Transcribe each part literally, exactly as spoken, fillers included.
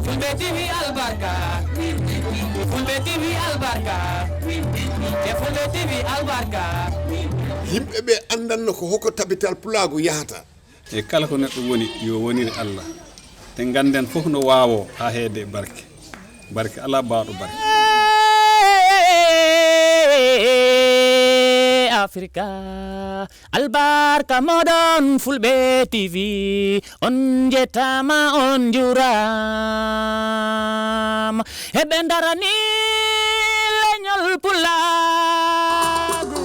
Fulɓe T V albarka. Fulɓe T V albarka. E Fulɓe T V albarka. Yimɓe ɓe anndanno ko hoko tabital pulaagu yahata. E kala ko neɗɗo woni, yo wonire Allah. Te ngannden fof no waawoo haa heede barke. Barke alaa baawɗo barke. Afrika, albarka moɗon Fulɓe T V, on njettama, on njuram. Heɓe darani leñol pulaagu.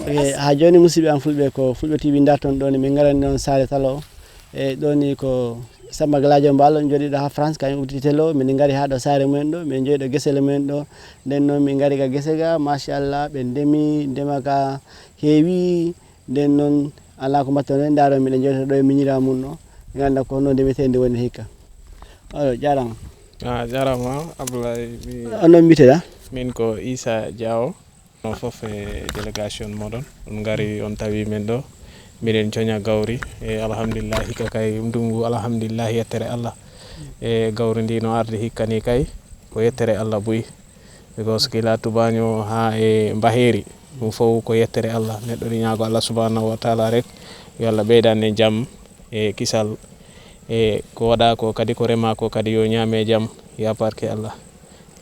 E, ha joni, musidɓe am fulɓe, ko Fulɓe T V darton ɗo ni, min garani on saare talo. E, ɗo ni ko Samba Galadio Mballo, jooɗiɗo ha France, kañum udditi telo. Min gari ha ɗo saare mumen ɗo, min jooɗi ɗo gesele mumen ɗo. Nden noon min gari ka gese ga, machallah, ɓe ndemi, ndema ka heewi. Nden noon, ala ko mbatten, nden ndaaro miɗen jewta ɗo e miñira mum ɗo. Mi annda ko honno ndemetee nde woni hikka. Oyo, jaaraama. A jarama Abdoulaye. Mi- On noon mbiteɗa? Min ko Issa Diawo. On fof e délégation moɗon. On ngari, on tawi men ɗo. Miɗen coña gawri. E alhamdulillahi, hikka kay ndungu, alhamdulillahi, yettere Allah. E gawri ndi no ardi hikka ni kay, ko yettere Allah buy. Because gila tubaño ha e mbaheeri, ɗum fof ko yettere Allah. Neɗɗo ni ñaago Allah subhanahu wa taala rek, yo Allah ɓeydan en jam e kisal. E ko waɗa ko kadi, ko rema ko kadi, yo ñaame jam, ya barke Allah.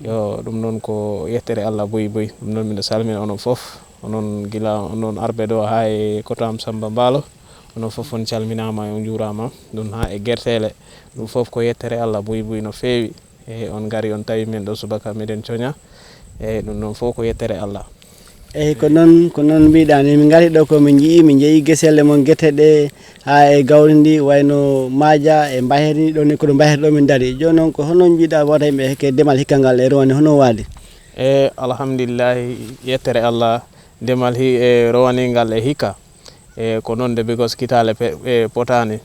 Yo, ɗum noon ko yettere Allah buy buy. Ɗum noon miɗo salmina onon fof, onon gila onon arɓe ɗo ha e koto am Samba Mballo. Onon fof on calminama, on juurama. Ɗum ha e gertele, ɗum fof ko yettere Allah buy buy no feewi. E on ngari, on tawi men ɗo subaka, miɗen coña. E ɗum noon fof ko yettere Allah. Eyi, ko noon, ko noon mbiɗa ni, min ngari ɗo ko min njii, min njii gesele mon, gete ɗe, ha e gawri ndi, wayno maaja e mbaheeri ni, ɗo ni ko ɗo mbaheeri ɗo min dari. Jooni noon, ko hono mbiɗa wota yimɓe ke demal hikka ngal e rowani, hono waadi? E alhamdulillahi, yettere Allah, demal hi e rowani ngal e hikka. E ko noon de, because kitaale pe- e potaani.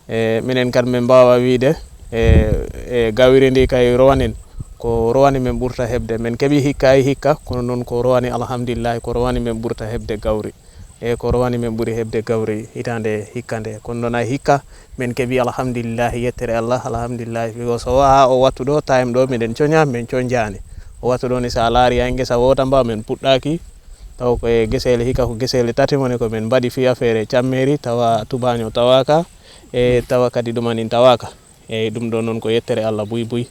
E minen kadi min mbaawa wiyde e e gawri ndi kay rowanin, ko rowani min ɓurta heɓde. Min keɓi hikka e hikka, kono noon ko rowani, alhamdulillahi, ko rowani min ɓurta heɓde gawri. E ko rowani min ɓuri heɓde gawri hitaande hikka nde. Kono noon ay hikka min keɓi, alhamdulillahi, yettere Allah, alhamdulillahi. Because o waha o wattu ɗo, time ɗo miɗen coña, min coñjaani. O wattu ɗo ni, so a laari ay ngesa wota mba min puɗɗaki, taw ko e gesele hikka, ko gesele tati woni ko min mbaɗi fii affaire cammeeri, tawa tubaño tawaka, e tawa kadi ɗumanin tawaka. Eyyi, ɗum ɗo noon ko yettere Allah buy buy.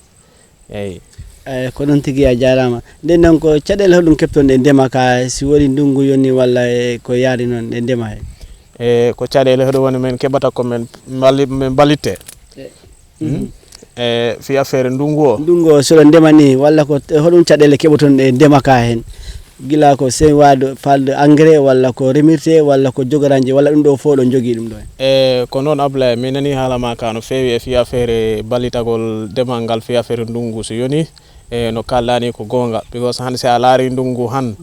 Eyyi. Eyyi, ko noon tigi, a jaaraama. Nden noon, ko caɗeele hoɗum keɓton ɗe ndema ka, si woni ndunngu yoni walla e ko yaari noon ɗe ndema he? E ko caɗeele hoɗum woni min keɓata ko min mbali- min mbalitte. E fii affaire ndunngu o. Ndunngu o, so ɗo ndema ni, walla ko hoɗum caɗeele keɓoton ɗe ndema ka heen? Gila ko sewade falde engrais, walla ko remirte, walla ko jogoranji, walla ɗum ɗo fof ɗo jogii ɗum ɗo heen? E ko noon, Ablaye, mi nanii haala ma ka no feewi e fii affaire ballitagol demal ngal fii affaire ndunngu, so yoni e no kaalɗaa ni ko goonga. Because han si a laarii ndunngu han,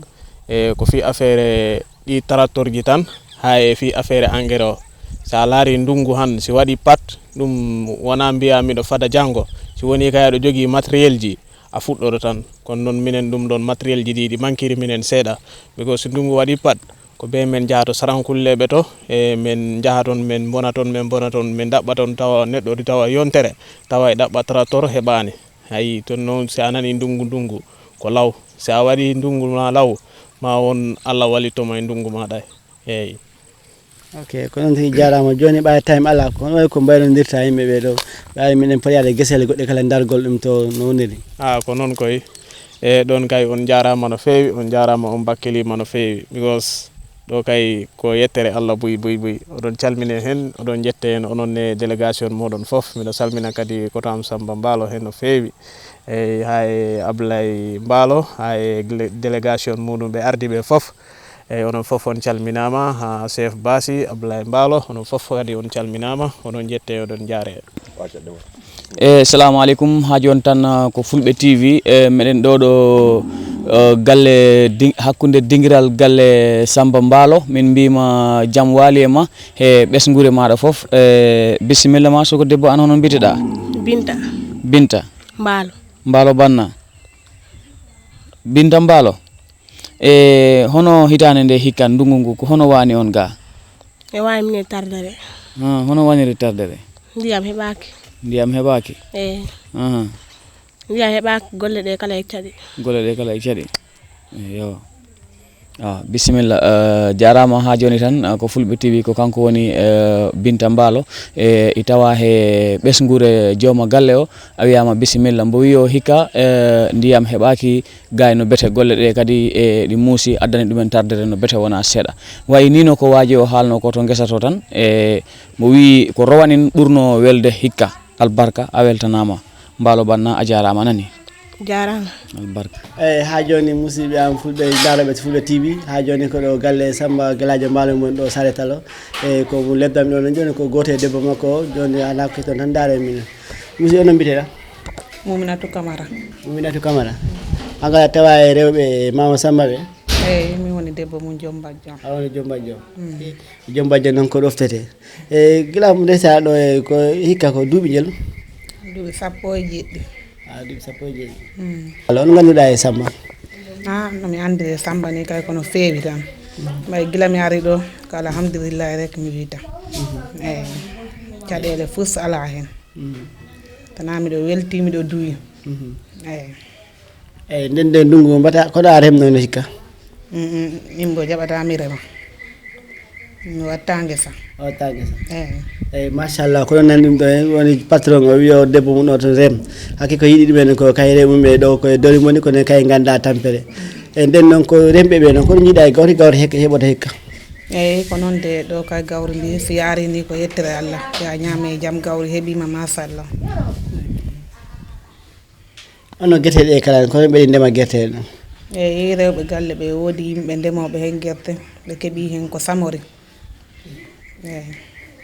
e ko fii affaire ɗi tracteur ji tan, haa e fii affaire engrais o. So a laarii ndunngu han, si waɗii pat, ɗum wonaa mbiyaa miɗo fada janngo. Si wonii kay aɗo jogii matériel ji, a fuɗɗoto tan. Kono noon minen ɗum ɗoon matériel ji ɗi, ɗi mankiri minen seeɗa. Because si ndunngu waɗii pat, ko bee men njaha to sarankulleeɓe to, e men njaha toon, men mbona toon, men mbona toon, men ɗaɓɓa toon, tawa neɗɗo ɗi tawa yontere, tawa e ɗaɓɓa tracteur heɓaani. Ayi, toon noon si a nanii ndunngu, ndunngu ko law. Si a waɗii ndunngu ma law, ma won Allah wallitto ma e ndunngu maaɗa. Eeyi. Ok, ko noon tigi, jaaraama. Jooni ɓaawi time alaa, ko hono wayi ko mbaynondirta yimɓe ɓee ɗoo? Ɓaawi minen poti yaade gesele goɗɗe kala, ndargol ɗum to no woniri. A, ko noon koy. E ɗoon kay on njaaraama no feewi, on njaaraama, on mbakkiliima no feewi. Because ɗo kay ko yettere Allah buy buy buy. Oɗon calmine heen, oɗon njette heen, onon ne délégation mooɗon fof. Miɗo salmina kadi koto am Samba Mbaalo heen no feewi. Eyi, haa e Ablaye Mbaalo, haa e délégation muuɗum ɓe ardi ɓe fof. Eyi, onon fof on calminaama, haa chef Basi, Ablaye Mbaalo, onon fof kadi on calminaama, oɗon njette, oɗon njaare. E salamu aleykum, haa jooni tan, ah, ko Fulɓe T V, e meɗen ɗo ɗo Eh, galle di-, hakkunde dingiral galle Samba Mbaalo, min mbiima jam waali e ma, he ɓesnguure maaɗa fof. Eh, bisimilla ma, soko debbo, an hono mbiteɗaa? Binta. Binta. Mbaalo. Mbaalo Banna. Binta Mbaalo. E hono hitaande nde hikka, ndunngu ngu, ko hono waani on ga? E waani minen tardere. Ah, hono waaniri tardere? Ndiyam heɓaaki. Ndiyam heɓaaki? Eey. Aha. Ndiyam heɓaaki, golle ɗe kala e caɗi. Golle ɗe kala e caɗi. Eyo. Ah, bisimilla. Eh, jaaraama haa jooni tan, ah, ko Fulɓe T V, ko kanko woni, eh, Binta Mbaalo. E, i tawa he ɓesnguure jooma galle o, a wiyaama bisimilla. Mbo wiyo hikka, eh, ndiyam heɓaaki, gaay no bete golle ɗe kadi, e, ɗi muusi, addani ɗumen tardere no bete wonaa seeɗa. Wayi ni no ko waaji o haalno ko to ngesa to tan, e, mo wiyi ko rowanin ɓurno welde hikka. Albarka, a weltanaama. Mbaalo Banna, a jaaraama nani. Jaaraama. Albarka. Eyi, haa jooni, musidɓe am fulɓe, daarooɓe Fulɓe T V, haa jooni ko ɗo galle Samba Gelaajo Mbaalo mon ɗo Saare Talo. Eyi, ko mo lebdam ɗo, jooni ko gooto e debbo makko o, jooni alaa ko toon tan ndaare min. Musidɗo, no mbiyeteɗaa? Muminatu Kamara. Muminatu Kamara. An kala tawa e rewɓe Maama Samba ɓe? Eyi, min woni debbo mum, joom bajjo. A woni joom bajjo. Mm. Joom bajjo noon ko ɗoftete. E gila mo ndesa ɗo e ko hikka ko duuɓi njel? Duuɓi sappo e jeɗɗi. A, duuɓi sappo e jeɗɗi. Mm. Alors, on ngannduɗaa e Samba? Ah, no mi anndi e Samba ni kay kono feewi tan. Mm. Mbay gila mi ari ɗo, ko alhamdulillahi rek mi wiyta. Mhm. Eyi, caɗeele fus alaa heen. Mm. Tanaa miɗo weltii, miɗo duwi. Mhm. Eyi. Eyi, nden nden ndunngu mbaɗa, koɗa remno no hikka? Mm, mm, min mbo jaɓataa mi rema. Mi watta ngesa. A watta ngesa? Eyi. Eyi, machallah, kono nan ɗum ɗo en, woni patron o wiyo debbo mum o to rem. Hakke ko yiɗi ɗumen ko kay remum e ɗo, koye dori moni, kono kay ngannda tampere. E nden noon ko remɓe ɓe noon, kono jiiɗa e gawri, gawri hek-, heɓoto hikka? Eyi, ko noon de, ɗo kay gawri ndi, si yaari ni ko yettere Allah. Ya ñaame e jam, gawri heɓiima, machallah. Hono gerte ɗe kala, kono ɓe ndema gerte ɗum? Eyi, rewɓe galle ɓe woodi yimɓe ndemooɓe heen gerte, ɓe keɓi heen ko samori. Eyi.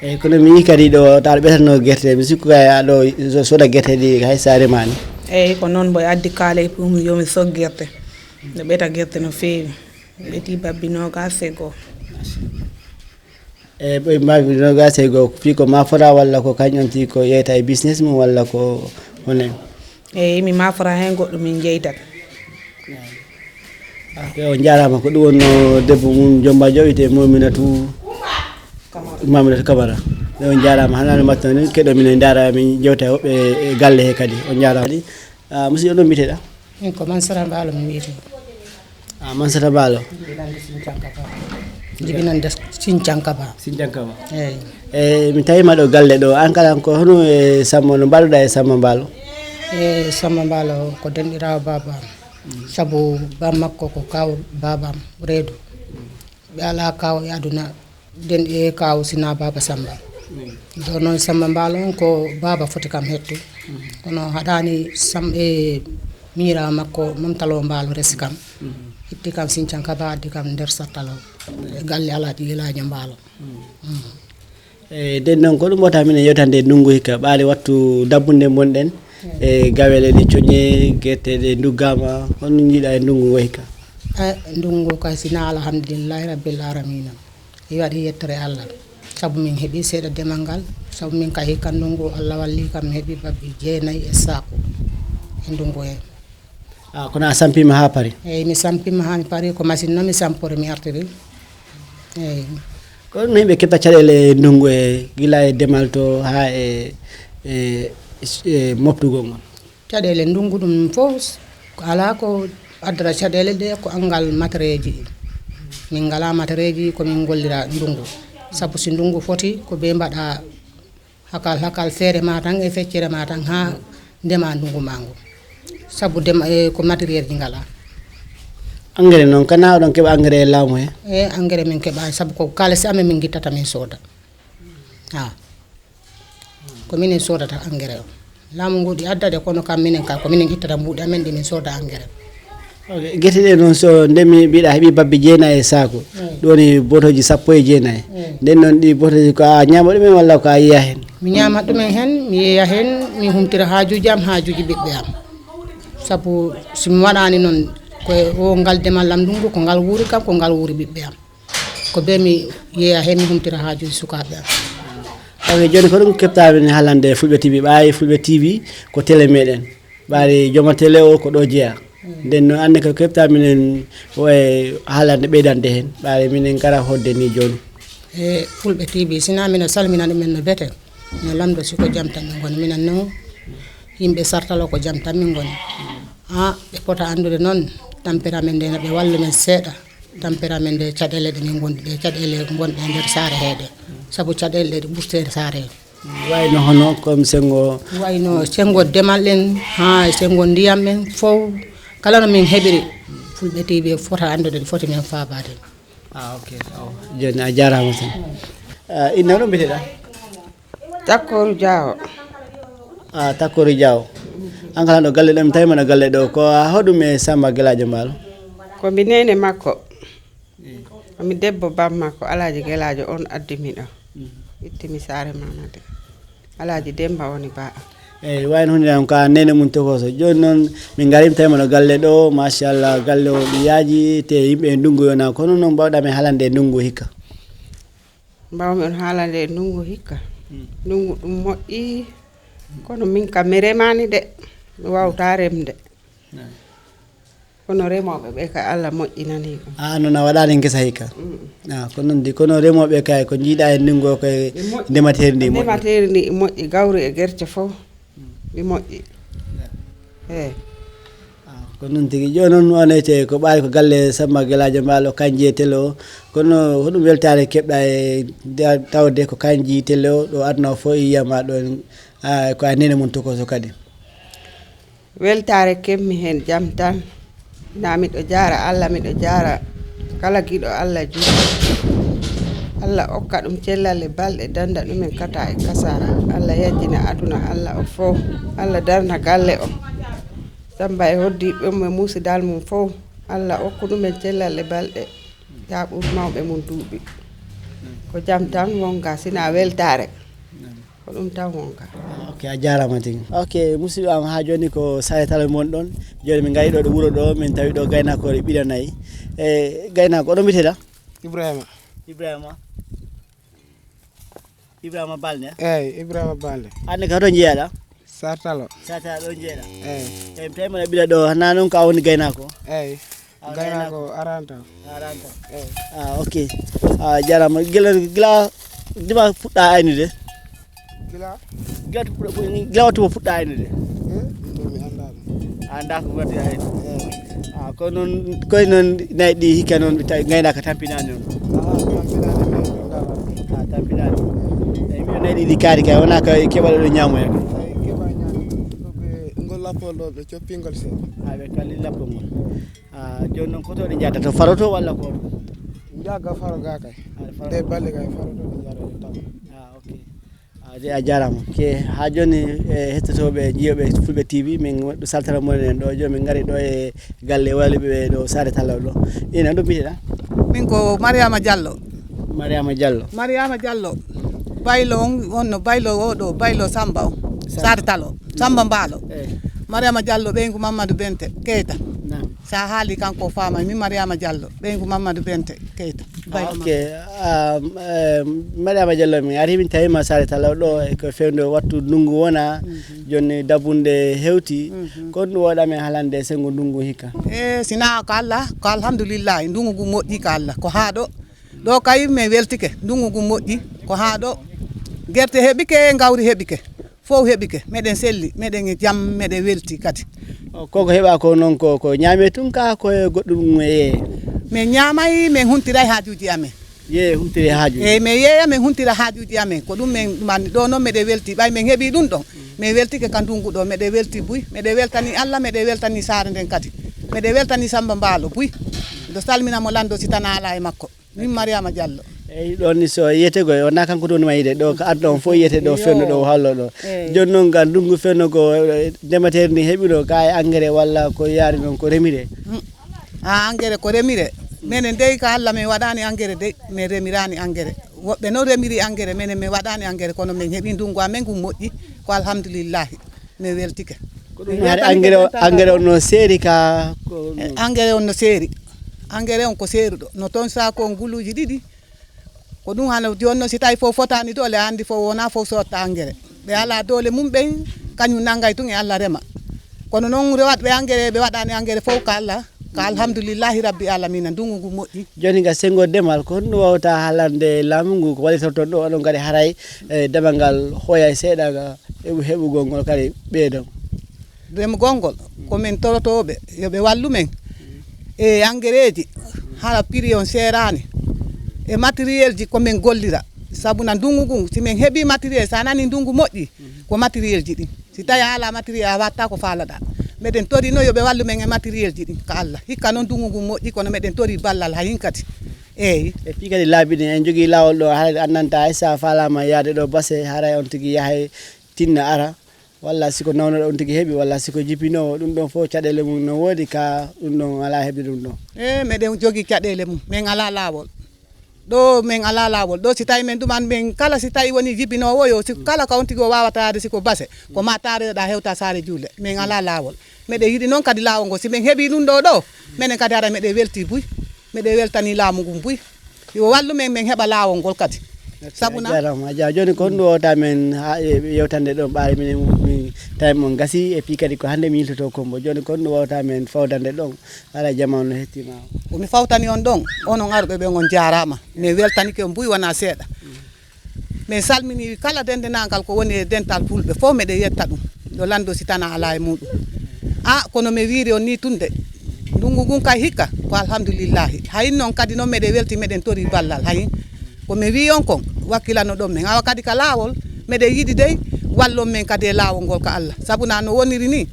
Eyi, kono mi yii kadi ɗo, tawa ɓe tan no gerte, mi sikku kay a ɗo so-, soda gerte ɗi hay sa remaani. Eyi, ko noon mbo e addi kaale e pum yo mi sog gerte. Ɓe ɓeta gerte no feewi. Ɓe ɓeti babbi noogaas e goo. E ɓe mbawi nogas e go fii ko ma fota walla ko kañum on tigi ko yeyta e business mum walla ko hono? Eyi, mi mafora heen goɗɗo min jeytat. Ok, on jaaraama. Ko ɗum wonno debbo mum Jomba Jow, wiyetee Mominatu, Mominatu Kamara. Nde on jaaraama, hannde mbaɗten ni keɗo min en ndaara min jewta e woɓɓe e galle he kadi. On jaaraama kadi. Ah, musidɗo, no mbiyeteɗaa? Min ko Mansata Mbaalo mi wiyetee. Ah, Mansata Mbaalo. Jibinande Sincankaba. Jibinande Sincankaba. Sincankaba. Eyi. E, mi tawiima ɗo galle ɗo. An kala ko hono e Samma, no mbaɗuɗaa e Samma Mbaalo? E, Samma Mbaalo ko denɗiraawo baaba am. Mm. Sabu baaba makko ko kaaw baaba am, reedu. Ɓe alaa kaaw e aduna. Den e kaaw sina baaba Samba. Mm. Ɗo noon Samba Mbaalo on ko baaba foti kam hettu. Mm. Kono haɗaani Sam-, e miñiraawo makko Mam Talo Mbaalo resi kam. Mm. Itti kam Sincankaba, addi kam nder Sattalo. E galle Alaaji Gelaajo Mbaalo. Mm. Mm. E, den noon ko ɗum wota minen yewtande ndunngu hikka, ɓaade wattu dabbunde ngonɗen. Mm. E gawele ɗe coñe, gerte ɗe nduggaama, honno njiiɗa e ndunngu ngo hikka? E, ndunngu kay sina alhamdulillahi rabbil alamina. Mi waɗi yettere Allah, sabu min heɓi seeɗa demal ngal, sabu min ka hikka ndunngu, Allah walli kam mi heɓi babbi jeenayi e saaku e ndunngu he. Ah, kono a sampiima haa pari? Eyi, mi sampiima haa mi pari, ko machine noon mi sampori, mi artiri. Eyi. Ko no yimɓe keɓta caɗeele ndunngu e gila e demal to haa e, e, e moftugol ngol? Caɗeele ndunngu ɗum fof, alaa ko addata caɗeele ɗe, ko anngal matereeji. Min ngalaa matereeji, ko min ngollira ndunngu. Sabu si ndunngu foti, ko ɓe mbaɗa hakal, hakal feere ma tan e feccere ma tan haa ndema ndunngu ma ngu. Sabu ndema, e, ko matériel ji ngalaa. Engrais noon, kana oɗon keɓa engrais e laamu he? E, engrais min keɓaani, sabu ko kaalisi amen min ngittata min sooda. Ha. Ko minen soodata engrais o. Laamu ngu ɗi addade, kono kam minen ka, ko minen ittata mbuuɗi amen ɗi min sooda engrais. Ok, gerte ɗe noon so ndemi mbiɗa heɓi babbe jeenayi e saako. Mm. Ɗum woni bootooji sappo e jeenayi. Mm. Nden noon ɗi bootooji ko a ñaama ɗumen walla ko a yeeya heen? Mi ñaama ɗumen heen, mi yeeya heen, mi humtira haajuuji am, haajuuji ɓiɓɓe am. Sabu si mi waɗaani noon, Ko o ngal demal am ndungu, ko ngal wuuri kam, ko ngal wuuri ɓiɓɓe am. Ko be mi yeeya heen, mi humtira haajuuji sukaaɓe am. Ok, jooni ko ɗum keɓtaa min haalande Fulɓe T V, ɓaayi Fulɓe T V ko télé meɗen. Ɓaari jooma télé o ko ɗo jeyaa. Nden noon, anne ko keɓtaa minen o e haalande ɓeydande heen. Ɓaari minen ngara hoɗde ni jooni. E Fulɓe T V, sinaa mino salmina ɗumen no bete. No lamdo si ko jam tan min ngoni. Minen noon, yimɓe Sartalo ko jam tan min ngoni. Ah, ɓe pota anndude noon, tampere amen nde, na ɓe wallu men seeɗa. Tampere amen nde, caɗeele ɗe min ngondi ɗe, caɗeele gonɗe e nder saare he ɗe. Sabu caɗeele ɗe ɓurte e saare he. Wayno hono comme senngo? Wayno senngo demal en, haa e senngo ndiyam en fof, kala no min heɓiri, Fulɓe T V fota anndude, foti men faabaade. Ah, ok. Awa. Jooni a jaaraama tan. Ah, inna, hono mbiyeteɗaa? Takkooru Jaawo. Ah, Takkooru Jaawo. An kala ɗo galle ɗo, mi tawi ma ɗo galle ɗo. Ko a hoɗum e Samba Gelaajo Mbaalo? Ko mi neene makko. Ko mi debbo bam makko, Alaaji Gelaajo on addi mi ɗo. Itti mi saare Mamadi. Alaaji Demba woni ba am. Eyi, wayno hunde am ka neene mum tokoso. Jooni noon, min ngari, mi tawi ma ɗo galle ɗo, machallah, galle o ɗi yaaji, te yimɓe e ndungu yona. Kono noon mbawɗa min haalande e ndungu hikka? Mbawmi on haalande e ndungu hikka? Ndungu ɗum moƴƴi, kono min kam mi remaani de, mi wawta remde. Kono remooɓe ɓe ka Allah moƴƴinani ɗum. Ah, noon a waɗaani ngesa hikka? Ah, ko noon di, kono remooɓe kay ko njiiɗa e ndungu o koye ndemateeri ndi moƴƴi. Ndemateeri ndi moƴƴi, gawri e gerte fof, ɗi moƴƴi. Eyi. Ah, ko noon tigi. Jooni noon, wonete ko ɓaari ko galle Samba Gelaajo Mbaalo, Kanji e Telo. Kono hoɗum weltaare keɓɗa e da-, tawde ko Kanji Telo ɗo aduna o fof yiyama ɗo, ah, ko a neene mum tokoso kadi? Weltaare keɓmi heen jam tan. Na miɗo jaara Allah, miɗo jaara kala giɗo Allah juuɗe. Allah okka ɗum cellal e balɗe, danda ɗumen kata e kasara. Allah yajjina aduna Allah o fof. Allah darna galle o. Samba e hoddiiɓe mum e muusidal mum fof. Allah okku ɗumen cellal e balɗe. Yaa ɓur mawɓe mum duuɓi. Ko jam tan wonga, sina weltaare. Ko ɗum tan wonka. Ok, a jaaraama tigi. Ok, musidɗo am, haa jooni ko Saare Talo mon ɗon. Jooni min ngari ɗo, ɗo wuro ɗo, min tawi ɗo gaynaako e ɓiɗa nayi. E gaynaako, oɗo mbiyetee la? Ibrahima. Ibrahima. Ibrahima Balde? Eyi, Ibrahima Balde. Aan ne ka hoto njeyaɗa? Sartalo. Sartalo ɗo njeyaɗa? Eyi. Eyi, mi tawi mona ɓiɗa ɗo, na noon ka woni gaynaako? Eyi. Ah, gaynaako aranta. Aranta. Eyi. Ah, ok. Ah, jaaraama. Gila, gila dima fuɗɗa aynude? Gila? Gila to fuɗɗa, gila wattu mo fuɗɗa aynude? Eh, ɗum ɗo mi anndaa ɗum. A anndaa ko watti aynude? Eyi. Ah, ko noon, koye noon nayi ɗi hikka noon ɓe tawi ngaynaaka tampinaani noon? Ah, tampinaani, mi anndaa. Ah, tampinaani. Eyi, mbiɗo nayi ɗi, ɗi kaari kay, wonaa ko keɓal oɗo ñaamoya kay? Eyi, keɓal ñaame. Ɗo ɓe, ngol lappol ɗo, ɓe coppingol seeɗa. Ah, ɓe kalli lappol ngol. Ah, jooni noon, ko to ɗe njahata? To faro to walla ko to? Njahga faro ga kay. Ah, faro. Nde balɗe kay faro to ɗe njahata ɗe tawa. Ah, ok. Ah, de a jaaraama. Ke, haa jooni, e hettotooɓe, jiyooɓe Fulɓe T V, min waɗi Sartalo mon en ɗo, jooni min ngari ɗo e galle wayluɓe ɓe ɗo Saare Talo ɗo. Ina, ɗo mbiyeteɗaa? Min ko Mariama Diallo. Mariama Diallo. Mariama Diallo. Baylo on, wonno Baylo o ɗo, Baylo Samba on. Samba. Saare Talo. Samba Mbaalo. Eyi. Mariama Diallo, ɓeyngu Mamadou Bente Keita. Naam. Sa haali kanko o faama, min Mariama Diallo, ɓeyngu Mamadou Bente Keita. Ah, ok. Ah, eh, Mariama Diallo, min ari, min tawi ma Saare Talo ɗo, e ko fewndo wattu ndungu wona, jooni dabbunde hewti. Ko ɗum wooɗa men haalande senngo ndungu hikka? E, sina ko Allah, ko alhamdulillahi, ndungu ngu moƴƴi ko Allah, ko haa ɗo. Ɗo kay min weltike, ndungu ngu moƴƴi, ko haa ɗo. Gerte heɓike, ngawri heɓike, fof heɓike. Meɗen selli, meɗen e jam, meɗen welti kadi. O, koko heɓa ko noon ko, ko ñaame tun ka ko e goɗɗum e yeye? Min ñaamay, min huntiray haajuuji amen. Yeye huntiri haajuuji? Eyi, min yeeya, min huntira haajuuji amen. Ko ɗum min ɗumani ɗo noon, meɗen welti. Ɓay min heɓi ɗum ɗon, min weltike ka ndungu ɗo, meɗen welti buy, meɗen weltani Allah, meɗen weltani saare nden kadi. Meɗen weltani Samba Mbaalo buy. Miɗo salmina mo lanndo si tana alaa e makko. Min Mariama Diallo. Eyi, ɗon ni so yiyete koye, wonaa kanko toni ma yiyde ɗo, ko aduna on fof yiyete ɗo, fewndo ɗo, hallo ɗo. Eyi. Jooni noon, ka ndungu fewndo ko, eh, ndemateeri ndi heɓino, ka e engrais walla ko yaari noon ko remire? Hmm. Ah, engrais ko remire. Minen dey ko Allah min waɗaani engrais dey, min remiraani engrais. Woɓɓe noon remiri engrais, minen min waɗaani engrais, kono min heɓi ndungu amen ngu moƴƴi, ko alhamdulillahi. Mi weltike. Ɗum hari engrais o, engrais on no seeri ka ko. Eh, engrais on no seeri. Engrais on ko seeruɗo. No toon saako on guluuji ɗiɗi. Ko ɗum hano jooni noon, si tawi fof fotaani doole, a anndi fof wonaa fof sotta engrais. Ɓe alaa doole mum ɓen, kañum nanngay tun e Allah rema. Kono noon rewat ɓe engrais, ɓe waɗaani engrais fof ka Allah, ka alhamdulillahi rabbi alamina, ndunngu ngu moƴƴi. Jooni ga senngo demal, ko honɗum wawta haalande laamu ngu, ko wallitorto ɗo, onon kadi haray, eh, demal ngal hoyay seeɗa ga heɓu-, heɓugol ngol kadi ɓeydon? Remugol ngol, ko min torotooɓe, yo ɓe wallu men e engrais ji, hala prix on seeraani, e matériel ji ko min gollira, sabu na ndunngu ngun, si min heɓii matériel, so a nanii ndunngu moƴƴi, ko matériel ji ɗin. Si tawi a alaa matériel, a watta ko faalaɗaa. Meɗen tori noon yo ɓe wallu men e matériel ji ɗin, ka Allah. Hikka noon ndunngu ngun moƴƴi, kono meɗen tori ballal hayin kadi. Eeyi. E fii kadi laabi ɗin, en jogii laawol ɗo, haray anndanta hay so a faalaama yaade ɗo base, haray on tigi yahay tinna ara, walla si ko nawnuɗo on tigi heɓi, walla si ko jipinoowo, ɗum ɗon fof caɗeele mum no woodi ka, ɗum ɗon alaa heɓde ɗum ɗon. E, meɗen jogii caɗeele mum, min alaa laawol. Ɗo min alaa laawol. Ɗo si tawi min ɗuman, min kala si tawi woni jibinoowo yo, si kala ka on tigi o waawata yaade si ko base, ko ma taaroyoɗaa hewta saare juulde. Min alaa laawol. Meɗen yiɗi noon kadi laawol ngol. Si min heɓii ɗum ɗo ɗo, minen kadi hara meɗen weltii buy. Meɗen weltanii laamu ngun buy. Yo wallu men, men heɓa laawol ngol kadi. Ok, sabu a na jaaraama, a jaaraama. Jooni ko honɗum wawta men ha, e, yewtande ɗon ɓaari minen, min time on gasi, e fii kadi ko hannde mi yiltoto Kombo. Jooni ko honɗum wawta men fawdande ɗon, hara jamaanu no hettima? Ko mi fawtani on ɗon, onon aruɓe ɓen on jaaraama. Mi weltanike on buy wonaa seeɗa. Min salminii kala denndaangal ko woni e dental fulɓe fof, meɗen yetta ɗum. Ɗo lanndo si tana alaa e muɗum. A, kono mi wiiri on nii tun de. Ndunngu ngun kay hikka, ko alhamdulillahi. Hayin noon kadi noon meɗen welti, meɗen tori ballal hayin. Ko mi wii on kon, wakkilano ɗon men. Awa kadi ka laawol, meɗen yiɗi dey, wallon men kadi e laawol ngol ka Allah. Sabu na no woniri nii,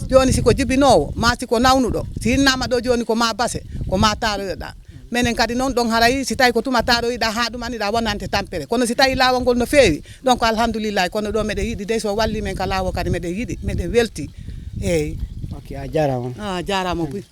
jooni si ko jibinoowo, maa si ko nawnuɗo, si hinnaama ɗo jooni ko maa base, ko maa taaroyoɗaa. Menen kadi noon ɗon haray si tawi ko tuma taaroyiɗaa haa ɗumaniɗaa wonante tampere. Kono si tawi laawol ngol no feewi, ɗon ko alhamdulillahi. Kono ɗo meɗen yiɗi dey so walli men ka laawol kadi meɗen yiɗi, meɗen welti. Eeyi. Ok, a jaaraama. A jaaraama buy.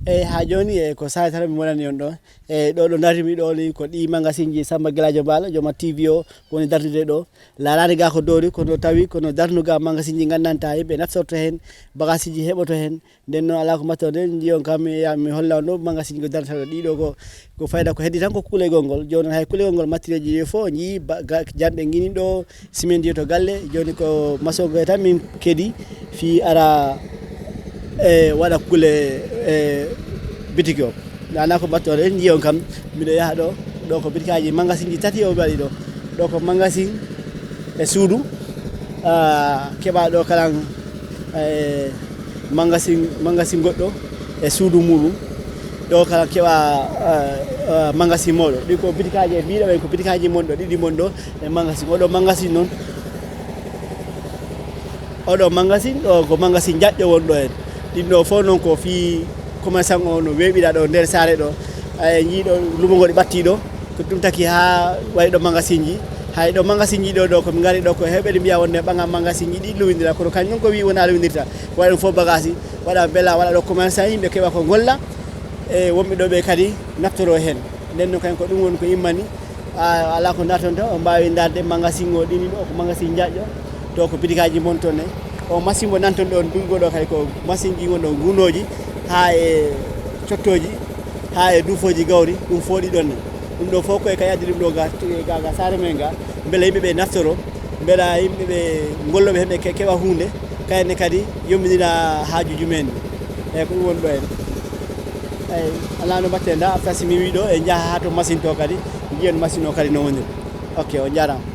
Eeyi, haa jooni e ko saa'i tan mi wonani on ɗo. E ɗo, ɗo dartimi ɗo ni ko ɗi magasinji Samba Gelajo Mbaalo, jooma T V o woni dartude ɗo. Laaraani ga ko doori, kono tawi kono darnuga magasinji nganndantaa yimɓe naftorto heen, bagasiji heɓoto heen. Nden noon alaa ko mbaɗton, nden njiyon kam mi yaha mi holla on ɗo magasinji ko darnata ɗo. Ɗiɗo ko, ko fayda ko heddi tan ko kuuleygol ngol. Jooni noon hay kuuleygol ngol matériel ji ɗi fof njii ba-, ga-, jamɗe ngini ɗo, simen ndi to galle. Jooni ko maçon ko tan min kedi fii ara e waɗa kuule e bitiki o. Nana ko mbaɗton, nden njiyon kam miɗo yaha ɗo. Ɗo ko bitikaaji magasinji tati o waɗi ɗo. Ɗo ko magasin e suudu, ah, keɓa ɗo kalan, eh, magasin, magasin goɗɗo e suudu muɗum. Ɗo kalan keɓa, eh, eh, magasin moɗo. Ɗi ko bitikaaji e mbiɗo ɓen ko bitikaaji mon ɗo, ɗiɗi mon ɗo e magasin. Oɗo magasin noon, oɗo magasin ɗo ko magasin jaƴƴo won ɗo en. Ɗin ɗo fof noon ko fii commerçant o no weeɓira ɗo nder saare ɗo. Ay, en njii ɗo lumo ngo ɗi ɓatti ɗo. Ko ɗum taki haa waɗi ɗo magasinji. Hay ɗo magasinji ɗo, ɗo ko min ngari ɗo ko heɓɓe ɗi mbiya wonde ɓaŋa magasinji ɗi luwindira. Kono kañum ko wi wona luwindirta. Waɗa ɗum fof bagage, waɗa bela, waɗa ɗo commerçant yimɓe keɓa ko golla. E wonɓe ɗo ɓe kadi naftoro heen. Nden noon kañum ko ɗum woni ko immani. A, alaa ko darton to, on mbaawi darde magasin o ɗini ɗo, ko magasin jaƴƴo, to ko bitikaaji mon toon ne. O machine mo nanton ɗon, duɗgo ɗo kadi ko machine ji won ɗon gunooji, haa e cottooji, haa e duufooji gawri, ɗum fof ɗi ɗon ne. Ɗum ɗo fof koye kay addi ɗum ɗo ga, ga, ga saare men ga, mbele yimɓe ɓe naftoro, mbela yimɓe ɓe ngolloɓe heɓe ke-, keɓa huunde, kayne kadi yombinira haajuji men. Eyyi, ko ɗum woni ɗo en. Eyyi, alaa no mbaɗten da, fasi mi wi ɗo, en njaha haa to machine to kadi, njiyen machine o kadi no woniri. Ok, on njaaraama.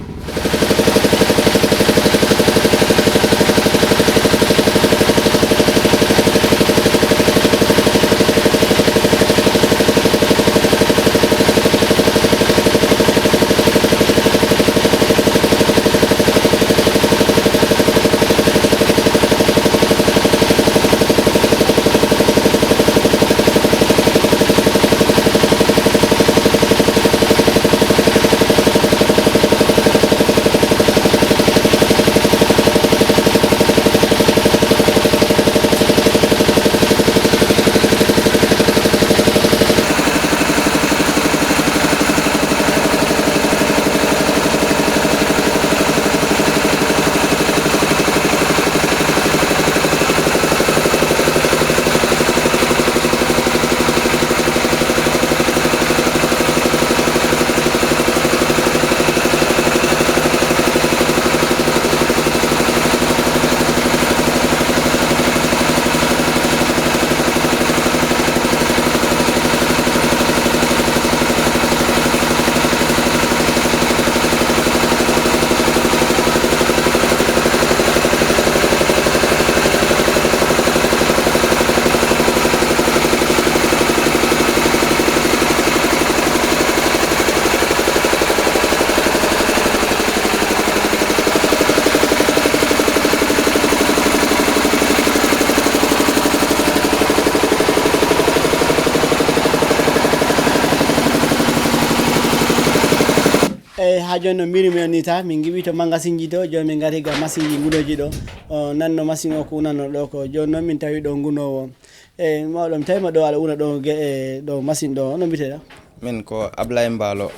Eyi, haa jooni no mbirumi on ni ta, min ngiwi to magasinji ɗo, jooni min ngari ga masinji ngunooji ɗo. O, nanno masin o ko unano ɗo ko, jooni noon min tawi ɗo ngunoowo. Eyi, mawɗo, mi tawima ɗo aɗa una ɗo ge-, e, ɗo masin ɗo, hono mbiyeteɗa? Min ko Ablaye Mbaalo,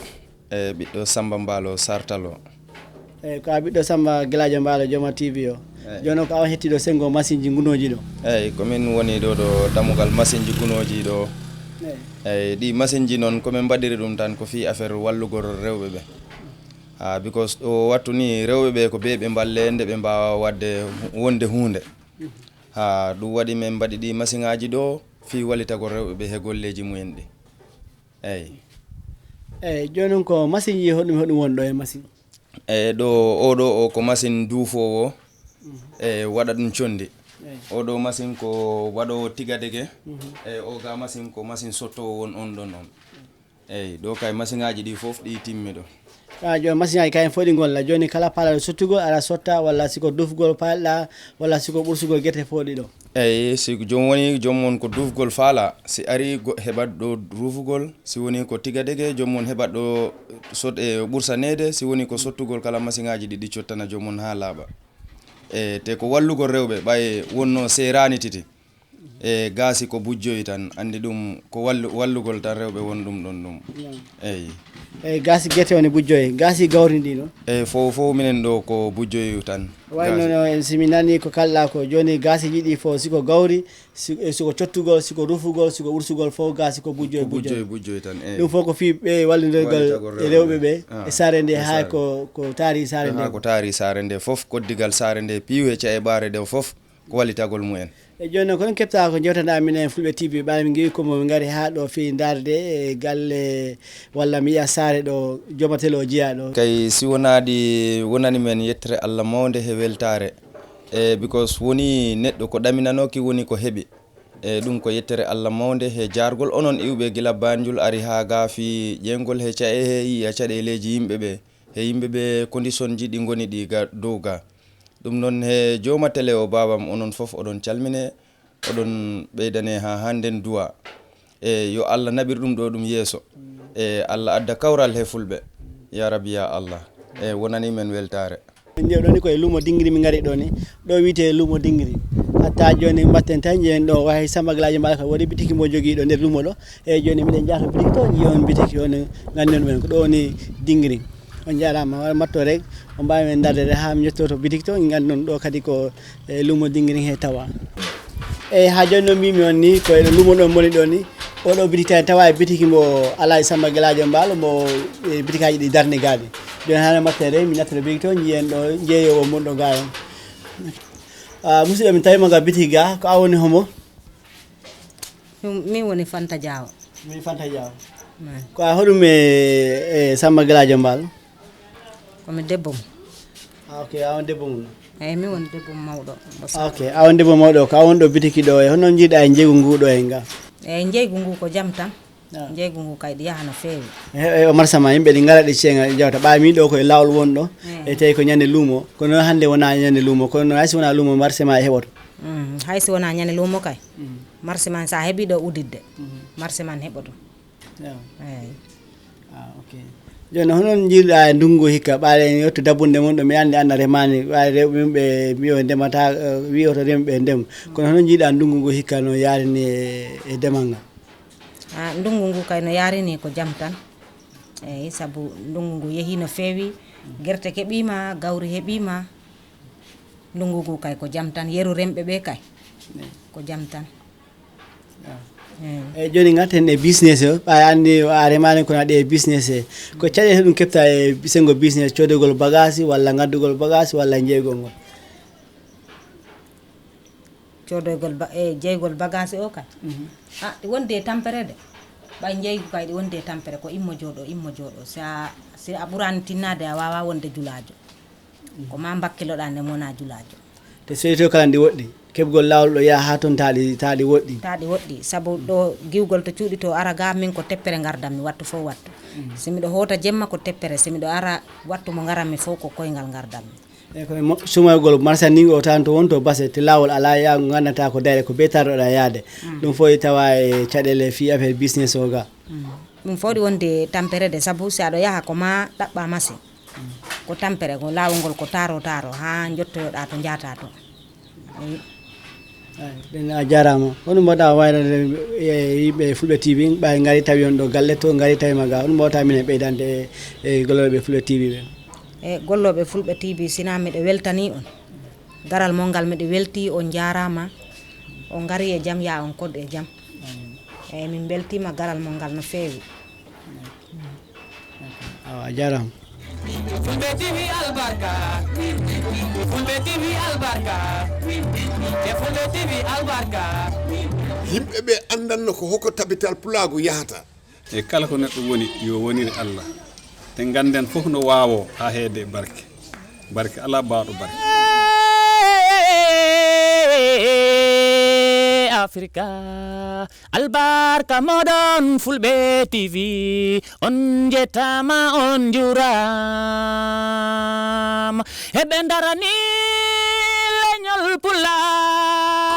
e, ɓiɗɗo Samba Mbaalo Sartalo. Eyi, ko a ɓiɗɗo Samba Gelaajo Mbaalo, Jooma T V o. Eyi. Jooni o ko a on hettiiɗo senngo masinji ngunooji ɗo? Eyi, ko min woni ɗo, ɗo dammugal masinji ngunooji ɗo. Eyi. Eyi, ɗi masinji noon ko min mbaɗiri ɗum tan ko fii affaire wallugol rewɓe ɓe. Ah, because ɗo wattu ni rewɓe ɓe ko ɓe ɓe mballe nde ɓe mbaawa waɗde hu-, wonde huunde. Ah, ɗum waɗi min mbaɗi ɗi masiŋaaji ɗo fii wallitagol rewɓe ɓe he golleeji mumen ɗi. Eyi. Eyi, jooni noon ko masinji hoɗum, hoɗum woni ɗo e masin? E ɗo, o ɗo o ko masin duufoowo, e waɗa ɗum conndi. Eyi. O ɗo masin ko waɗoowo tigadege, e o ga masin ko masin sottoowo won on ɗon on. Eyi, ɗo kay masiŋaaji ɗi fof ɗi timmi ɗo. Ka jooni masiŋaaji kayen fof ɗi ngolla. Jooni kala paalaɗo sottugol, aɗa sotta, walla si ko duufgol paalɗa, walla si ko ɓursugol gerte fof ɗi ɗo? Eyi, si ko joom woni, joom mon ko duufgol faala, si ari go-, heɓat ɗo ruufugol, si woni ko tigadege, joom mon heɓat ɗo sot-, e ɓursaneede, si woni ko sottugol kala masiŋaaji ɗi, ɗi cottana joom mon haa laaɓa. E, te ko wallugol rewɓe, ɓay wonno seeraani titi. E, gaasi ko bujjoyi tan, anndi ɗum ko wallu-, wallugol tan rewɓe won ɗum ɗon ɗum. Eyi. Eyi, gaasi gerte woni bujjoyi, gaasi gawri ndi ɗo? Eyi, fof, fof minen ɗo ko bujjoyi tan. Wayno gaasi. No, en si mi nani ko kalɗa ko, jooni gaasiiji ɗi fof, si ko gawri, si, e, si ko cottugol, si ko rufugol, si ko ɓursugol fof, gaasi ko bujjoyi, ko bujjoyi, bujjoyi. Bujjoyi tan, eyi. Ɗum fof ko fii ɓe wallidorgal wallitagol e rewɓe ɓe, ah, e saare nde, e haa saare. Ko, ko taari saare nde. Haa ko taari saare nde fof, koddigal saare nde, piiwe caɗe ɓaare ɗo fof. Ko wallitagol mumen. E jooni noon, kono keɓta ko jewtanɗa minen Fulɓe T V, ɓaade min ngewi ko mo ngari haa ɗo fii ndaarde e galle walla mi yiya saare ɗo Jooma Tele o jeyaa ɗo. Kay si wonaa ɗi wonani men yettere Allah mawnde he weltaare. E because woni neɗɗo ko ɗaminanooki woni ko heɓi. E ɗum ko yettere Allah mawnde he jaargol onon iwɓe gila Banjul ari haa ga fii ƴeewgol he caɗe he yiya caɗeeleeji yimɓe ɓe. He yimɓe ɓe condition ji ɗi ngoni ɗi ga dow ga. Ɗum noon, he Jooma Tele o, baabam, onon fof oɗon calmine, oɗon ɓeydane haa hannden duwa. E yo Allah naɓir ɗum ɗo ɗum yeeso. E Allah adda kawral he Fulɓe. Ya Rabbi, ya Allah. E wonani men weltaare. Min njeew ɗo ni ko e luumo Dingiri min ngari ɗo ni. Ɗo wiyetee luumo Dingiri. Hatta jooni mbatten tan njeyen ɗo, wayi Samba Gelaajo Mbaalo ka waɗi bitiki mo jogii ɗo nder luumo ɗo. E jooni miɗen njaha to bitiki to, njiyon bitiki on, nganndon men ko ɗo woni Dingiri. On njaaraama, wara matto rek, on mbaawi men ndaarde haa mi yettoto bitik to, nganndon ɗo kadi ko, e, luumo Dingiri he tawa. E, haa jooni no mbimi on ni, ko e luumo ɗo moni ɗo ni. Oɗo bitik tan tawa e bitiki mo Alaaji Samba Gelaajo Mbaalo, mo, e, bitikaaji ɗi darni gaadi. Jooni haa matte rek, mi nattoto bitik to, njiyen ɗo, njeeyowo mon ɗo ga on. Ah, musidɗo, mi tawi mo ga bitik ga, ko a woni homo? Min, min woni Fanta Diaw. Min Fanta Diaw. Mm. Ko a hoɗum e, e Samba Gelaajo Mbaalo? Ko mi debbo mum. Ah, ok, a on debbo mum. Eyi, min woni debbo mum mawɗo. Mo Samba. Ok, a on debbo mawɗo. Ko a won ɗo bitiki ɗo e, hono njiiɗa e njeeygu ngu ɗo e nga? Eyi, njeeygu ngu ko jam tan. Ah. Njeeygu ngu kay ɗi yaha no feewi. E, e, o marsa ma, yimɓe ɗi ngara ɗi ceeŋa ɗi jawta. Ɓaawi mi ɗo ko e laawol won ɗo. Eyi. E tawi ko ñande luumo. Kono hannde wonaa ñande luumo. Kono hay si wonaa luumo, marse ma e heɓoto. Mm, hay si wonaa ñande luumo kay. Mm. Marse ma sa heɓi ɗo uditde. Mm. Marse man heɓoto. Ewa. Eyi. Ah, ok. Jooni, hono njiiɗa e ndunngu hikka, ɓaade en yettu dabbunde mum ɗo, mi anndi an a remaani, ɓaade rewɓe mum ɓe mbiyo ndemata, eh, wiyoto remɓe ndem. Kono hono njiiɗa ndunngu ngu hikka no yaarini e, e demal ngal? Ah, ndunngu ngu kay no yaarini ko jam tan. Eyi, sabu ndunngu ngu yehii no feewi, gerte keɓiima, gawri heɓiima. Ndunngu ngu kay ko jam tan, yeru remɓe ɓe kay. Eyi. Ko jam tan. Eyi. Eyi, jooni ngarten e business o, ɓay anndi a remaani kono aɗa e business he. Ko caɗeele ɗum keɓta e senngo business, coodogol bagage walla ngaddugol bagage walla jeygol ngol? Coodogol ba-, e jeygol bagage o kay. Mhm. Ah, ɗi wondi e tampere de. Ɓay njeygu kay ɗi wondi e tampere ko immo jooɗo, immo jooɗo. Si a, si a ɓuraani tinnaade a waawaa wonde julaajo. Ko ma mbakkiloɗaa nde mi wonaa julaajo. Te seyto kala ndi woɗɗi, keɓgol laawol ɗo yaha haa toon taa ɗi, taa ɗi woɗɗi. Taa ɗi woɗɗi, sabu ɗo giwgol to cuuɗi to ara ga min ko teppere ngardanmi wattu fof wattu. Mm. Si miɗo hoota jemma ko teppere, si miɗo ara wattu mo ngaranmi fof ko koyngal ngardanmi. E ko mo-, sumoygol marchandise o tan to won to base, te laawol alaa, yaa nganndataa ko dayre, ko bee tarɗoɗaa yaade. Mm. Ɗum fof e tawa e caɗeele fii affaire business o ga. Mm. Ɗum fawɗi wonde tampere de, sabu si aɗa yaha ko ma ɗaɓɓa masi. Ko tampere, ko laawol ngol ko taaro taaro haa njottoyoɗaa to njaataa to. Eyi. Eyi, ɗen a jaaraama. Honɗum mbaɗa wayrande e yimɓe Fulɓe T V, ɓay ngari tawi on ɗo galle to, ngari tawi ma ga. Honɗum mbawta minen ɓeydande e, e gollooɓe Fulɓe T V ɓe? E gollooɓe Fulɓe T V, sinaa miɗo weltanii on. Garal mon ngal miɗo weltii, on njaaraama. On ngari e jam, yaa on koɗ e jam. Eyi, min mbeltiima garal mon ngal no feewi. Awa, a jaaraama. Fulɓe T V albarka. Fulɓe T V albarka. E Fulɓe T V albarka. Yimɓe ɓe anndanno ko hoko tabital pulaagu yahata. E kala ko neɗɗo woni, yo wonire Allah. Te ngannden fof no waawoo haa heede e barke. Barke alaa baawɗo barke. Afrika, albarka moɗon Fulɓe T V, on njettaama, on njuuraama. Eɓe ndarani leñol Pulaar.